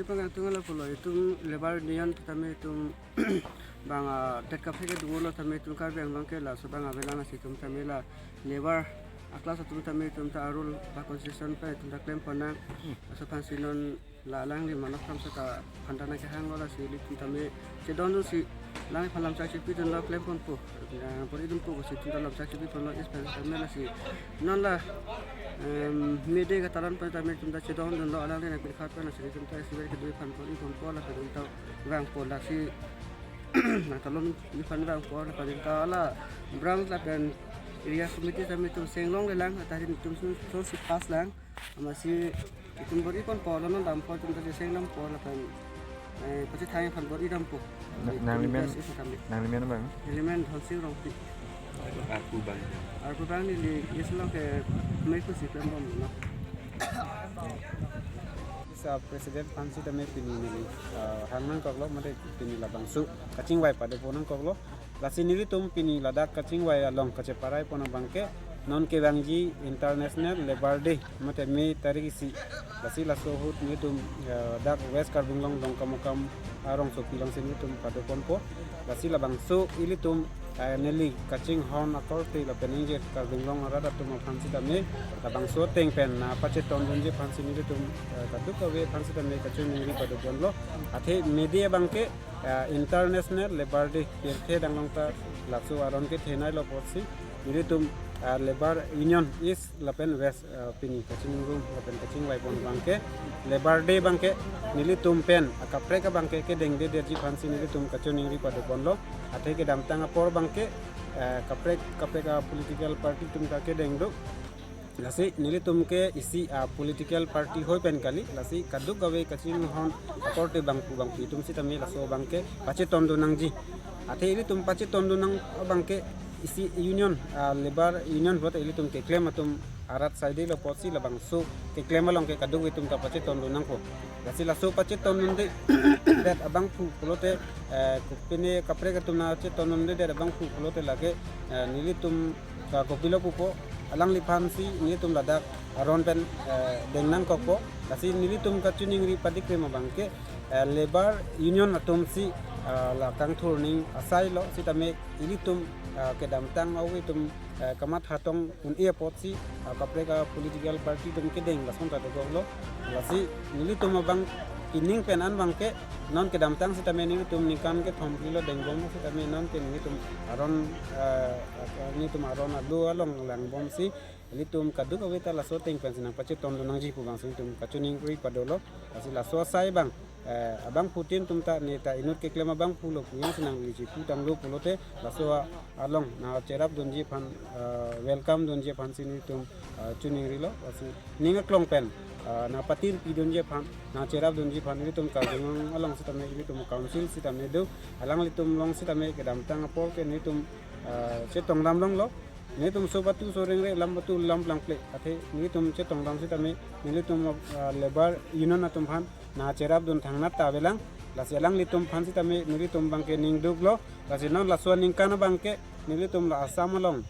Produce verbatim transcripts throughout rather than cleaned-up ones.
Pangtung la pulo, itum Labour Union tame itum bang, ah, tet kaprek kedo lo tame itum Karbi Anglong ke laso bang avelang, lasi itum tame la labour a-class atum tame itum ta a-rule ba constitution pen itum ta klem ponnang. Laso aphansi non la alangli manok kram seta phanta nangkehang lo, lasi ilitum tame chedondunsi alangliphan lamchak chipidun lo, klem ponpo, ah, bor-i dunpo pusi itum ta lamchak chipi ponlo, isi pen tame lasi non la, em, May Day kataran pen tame itum ta chedondun lo, alangli nangpirkhat pen lasi itum ta isi ber kedo aphan bor-i ponpo, lapen itum ta vangpo, lasi nangtalon aphan vangpo, lapen itum ta la branch lapen area committee tame itum cheng longlelang, atahri itum son, sonsi pass lang, amatsi itum bor-i ponpo, non dampo, itum ta cheng dampo, lapen, eh, pachethang aphan bor-i dampo. Na-, nangli men, Itum ta isi tame. Nangli men bang? Neli men Dhonsing Rongpi. Arpu bang? Arpu bang neli isi lo ke mei kusi pembom lo. Sa president aphansi tame pini neli, ah, hang nangkoklo, mate pini labangso kachingvai padopon nangkoklo. Lasi nelitum pini ladak kachingvai along kacheparai pon abangke non kevangji International Labour Day, mate May tarik isi. Lasi laso ahut nelitum, eh, dak West Karbi Anglong Dongkamukam arongsopi alongsi nelitum padoponpo. Lasi labangso ilitum, eh, neli kachinghon akorte lapen ingjir Karbi Anglong arat atum aphan sitame labangso ateng pen nangpachetondunji aphansi nelitum, eh, kadokave aphan sitame kachiningri padoponlo. Athe May Day abangke, eh, International Labour Day, pirthe danglong ta laso aron kethenei lo apotsi nelitum, eh, Labour Union East lapen West, eh, pini kachiningrum lapen kachingvai pon abangke, Labour Day abangke nelitum pen akaprek abangke kedengdedetji aphansi nelitum kachiningri padoponlo. Athe kedamtang apor abangke, eh, kaprek kaprek a-political party atum ta kedeng do. Lasi nelitum ke isi a-political party hoi pen kali, lasi kadokave kachinghon akorte bangphu bangphi atum sitame laso abangke pachetondun nangji. Athe ilitum pachetondun nang abangke isi union, ah, Labour Union pulote ilitum keklem atum arat saide lo apotsi labangso keklem along ke kadokave atum ta pachetondun nangpo. Lasi laso pachetondunde det abangphu pulote, eh, kopine kaprek atum nangchetondunde det abangphu pulote lake, eh, nelitum ka kopilo pupo, alangliphansi nelitum ladak aron pen, eh, deng nangkokpo. Lasi nelitum kachiningri padikrem abangke, eh, Labour Union atumsi, eh, la kangthur ning asai lo, sitame ilitum, eh, kedamtang ave atum, eh, kamatha tong un-e apotsi, eh, kaprek a-political party atum kedeng lason ta dokok lo. Lasi nelitum abang pining pen an abangke non kedamtang sitame nelitum ningkan kethom phli lo dengbom, sitame non ke nelitum aron, eh, nelitum aron alo along langbomsi nelitum kadokave ta laso ateng pensi nangpachetondun nangji pu abangsi nelitum kachiningri padolo. Lasi laso asai abang, eh, abangphutin atum ta ne ta inut keklem abangphu lo pu jongsi nangli chiputanglo pulote laso a-, along nangcherapdunji aphan, eh, welcome dunji aphansi nelitum, eh, chiningrilo. Lasi ning aklong pen, ah, nangpatir pidunji aphan, nangcherapdunji aphan, ilitum Karbi Anglong along sitame, ilitum council sitame do, alanglitum along sitame kedamtang apor ke nelitum, ah, chetongdam longlo, nelitum so patu so rengre, lam patu lam plangple, athe nelitum chetongdam sitame, nelitum, ah, Labour Union atum aphan nangcherapdun thangnat ta avelang, lasi alanglitum aphan sitame, nelitum abangke ning duklo, lasi non laso aningkan abangke, nelitum la Assam along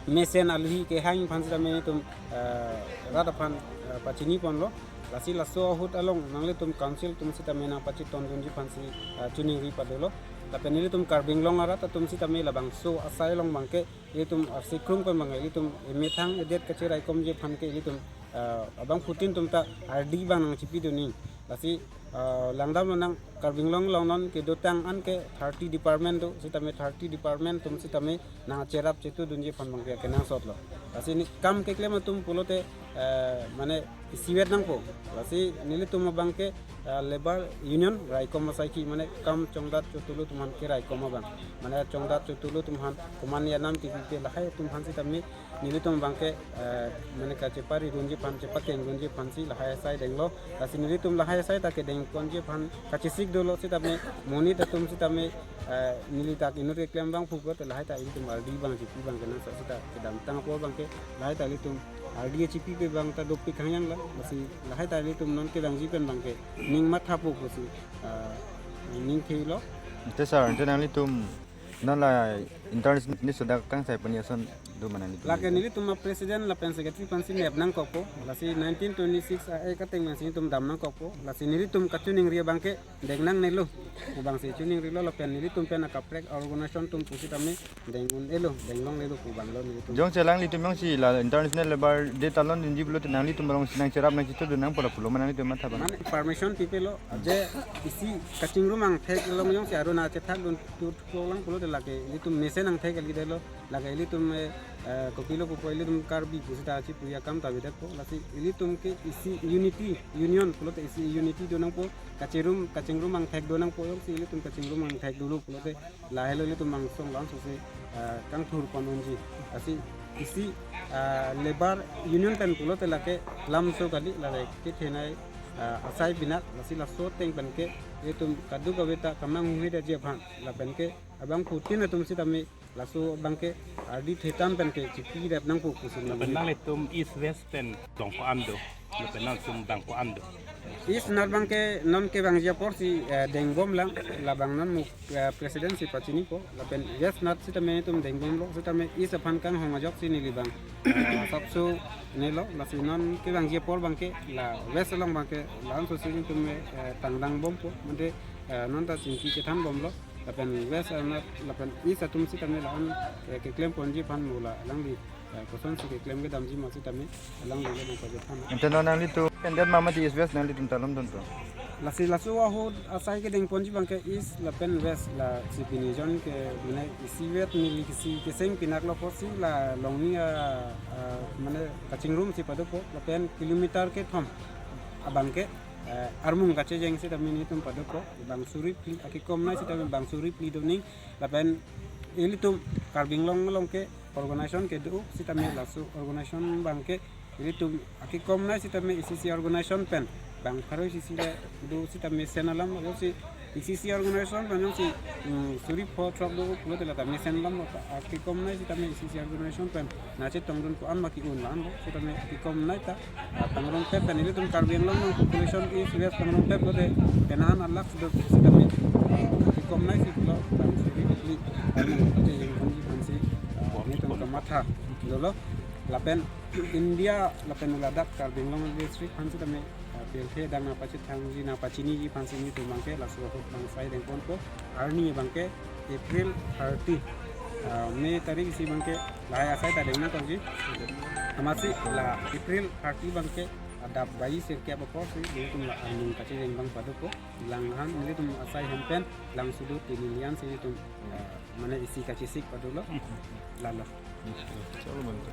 mesen alohi kehang aphan sitame nelitum, eh, rat aphan, eh, pachini ponlo. Lasi laso ahut along nanglitum council atum sitame nangpachetondunji aphansi, eh, chiningri padolo. Lapen nelitum Karbi Anglong arat atum sitame labangso asai along abangke ilitum, eh, sikrum kon abangke ilitum emethang edet kacheraikomji aphan ke ilitum, eh, abangphutin atum ta ardi abang nangchipidun nang. Lasi, eh, langdamlo nang Karbi Anglong along non kedotang an ke thirty department do, sitame thirty department atum sitame nangcherap chetudunji aphan abangke kenangsotlo. Lasi ne kam keklem atum pulote, eh, mane isivet nangpo. Lasi nelitum abangke, eh, Labour Union raikom asaiki mane kam chongdat chotulu atum aphan keraikom abang. Mane chongdat chotulu atum aphan komatne anam kepipe lahai atum aphan sitame nelitum abangke, eh, mane kacheparidunji aphan, chepakengdunji aphansi lahai asai denglo. Lasi nelitum lahai asai ta kedengponji aphan kachesik dolo sitame monit atum sitame, eh, neli ta inut keklem abangphu pulote lahai ta ilitum ardi abang chipi abang kenangsot seta kedamtang apor abangke lahai ta ilitum ardi chipipe abang ta dopik hangyang la. Lasi lahai ta ilitum non kevangji pen abangke ning mathapo pusi, eh, ning thelo. Ante sir, ante nanglitum non la international news dak kangsai pani ason Mana nelitum lake nelitum a-president lapen secretary aphansi nep nangkokpo. Lasi nineteen twenty-six a-act ateng pensi nelitum dam nangkokpo. Lasi nelitum kachiningri abangke deng nangnelo. Kubangsi chiningrilo lapen nelitum pen akaprek organization atum pusitame deng un-elo, deng longlelo pu abanglo nelitum. Jongsi alanglitum jongsi la International Labour Day ta longdunji pulote nanglitum alongsi nangcherap nangchethurdun nangpo ra pulo ma nanglitum matha abang? Mane permission pipelo, je isi kachingrum angthek along jongsi aruna chethakdun tu, tu lang pulote lake ilitum mesen angthek kali detlo, lake ilitum, eh, eh, kopilo pupo, ilitum Karbi pusita chipuji akam ta avedetpo. Lasi ilitum ke isi unity, union pulote isi unity do nangpo, kachingrum, kachingrum angthek do nangpo, jongsi ilitum kachingrum angthek dolo pulote lahelo ilitum angsong langsose, ah, kangthur pon unji. Lasi isi, ah, labour union pen pulote lake lamso kali, lake kethenei, ah, asai binak. Lasi laso ateng penke ilitum kadokave ta kamang hunghe daji aphan lapenke abangphutin atum sitame laso abangke ardi thetan penke chipi rep nangpo pusi lapen nang nanglitum East West pen long ko-an do, lapen nangtum bang ko-an do? East North abangke non kevangji aporsi, eh, dengbomlang, labang non mu, eh, president si pachinipo, lapen West North sitame nelitum dengbomlo, sitame East aphan kanghong ajoksi neli abang, eh, asapso nelo. Lasi non kevangji apor abangke la West along abangke la-ansosi nelitum, eh, tangdangbompo, mate, eh, non ta chingki kethanbomlo. Lapen West, eh, North, lapen East atum sitame la-an, eh, keklem ponji aphan mo la alangli, eh, kosonsi keklem kedamji ma sitame alangli le nangpajok tha. Ante non nanglitum pen det ma mati East West nanglitum ta longdunpo? Lasi laso ahut asai kedeng ponji abangke East lapen West, lasi pini jon ke mane isi vet neli isi keseng pinaklo pusi la Longni a, a, mane kachingrumsi padopo, lapen kilometer kethom abangke, eh, armung kachejeng sitame nelitum padopo, bang suri phli, akekomnei sitame bang suri phli do ning. Lapen ilitum Karbi Anglong along ke organization kedo sitame laso organization abangke ilitum akekomnei sitame E C C organization pen bang pharo E C C le do sitame sen alam, jongsi E C C organization pen jongsi, mm, suri pho throk do pulote lata mesen alam, akekomnei sitame E C C organization pen nangchetongdun ko-an ma ke-un la-anlo, sitame akekomnei ta, ah, pangrongpet pen ilitum Karbi Anglong along population East West pangrongpet lote pen an alak do sitame, ah, akekomnei si pulo bang suri phli, ah, nangkachejeng ponji aphansi, ah, nelitum kamatha dolo. Lapen India lapen ladak Karbi Anglong district aphan sitame, ah, pirthe adang nangpachethangji nangpachiniji aphansi nelitum abangke laso ahut abang asai dengponpo. Arni abangke April thirty, ah, May tarik isi abangke lahai asai ta deng nangkokji. Amatsi la April thirty abangke adap bai sirkep aporsi nelitum la armung kachejeng abang padopo. Lang han nelitum asai hem pen lang sudu tini lian si nelitum, ah, mane isi kachesik padolo. Lalo. Chalo, mantap.